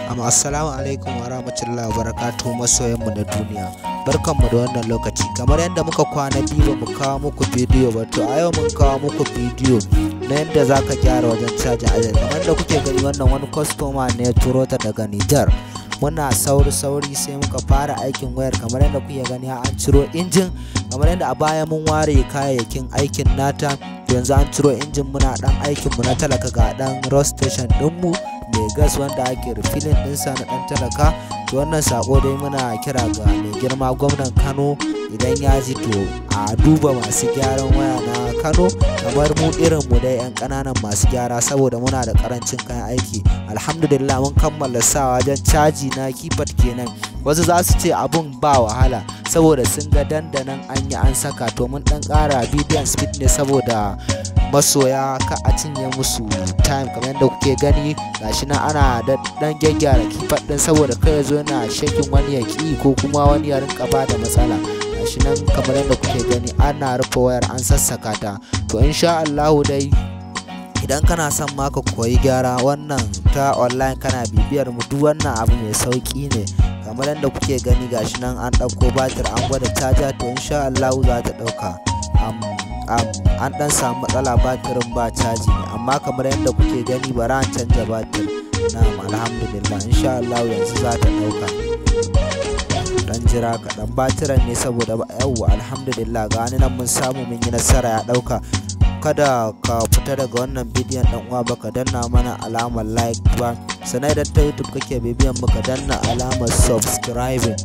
Amma assalamu alaikum wa rahmatullahi wa barakatuhu, masoyanmu na duniya. Barkanmu da wannan lokaci. Kamar yadda muka kwana biyu ba mu kawo muku bidiyo ba, to a yau mun kawo muku bidiyo na yadda za ka gyara wajen cajin aji. Kamar yadda kuke gani, wannan wani kwastoma ne ya turo ta daga Nijar. Muna sauri sauri sai muka fara aikin wayar. Kamar yadda kuke gani, an ciro injin. Kamar yadda a baya mun ware kayayyakin aikin nata, yanzu an ciro injin, muna dan aikin mu na talaka. Ga dan road station ɗinmu mai gas wanda ake refilling ɗinsa na ɗan talaka. To, wannan sako dai muna kira ga mai girma gwamnan Kano, idan ya ji, to a duba masu gyaran waya na Kano kamar mu, irin mu dai yan ƙananan masu gyara, saboda muna da ƙarancin kayan aiki. Alhamdulillah, mun kammala sawa wajen caji na keypad kenan. Wasu za su ce abun ba wahala saboda sun ga dandanan an yi an saka. To, mun ɗan ƙara bidiyon speed ne saboda masoya ka a cinye musu time. Kamar yadda kuke gani, gashi nan ana dan gyaggyara keypad din saboda kai ya zo yana shaking, wani ya ki ko kuma wani ya rinka ba da matsala. Gashi nan kamar yadda kuke gani, ana rufe wayar, an sassaka ta. To, insha Allahu dai, idan kana son ma ka koyi gyara wannan ta online, kana bibiyar mu, duk wannan abu mai sauki ne. Kamar yadda kuke gani, gashi nan an ɗauko batir, an gwada caja. To, insha Allahu za ta ɗauka. An dan samu matsala, batirin ba caji ne, amma kamar yadda kuke gani, bari an canja batir. Na'am, alhamdulillah, insha Allah yanzu za ta dauka. Dan jira kaɗan, batiran ne saboda yawwa. Alhamdulillah, ga wani nan mun samu, mun yi nasara, ya dauka. Kada ka fita daga wannan bidiyon, dan uwa, baka danna mana alamar like ba. Sannan idan ta YouTube kake bibiyan mu, ka danna alamar subscribing.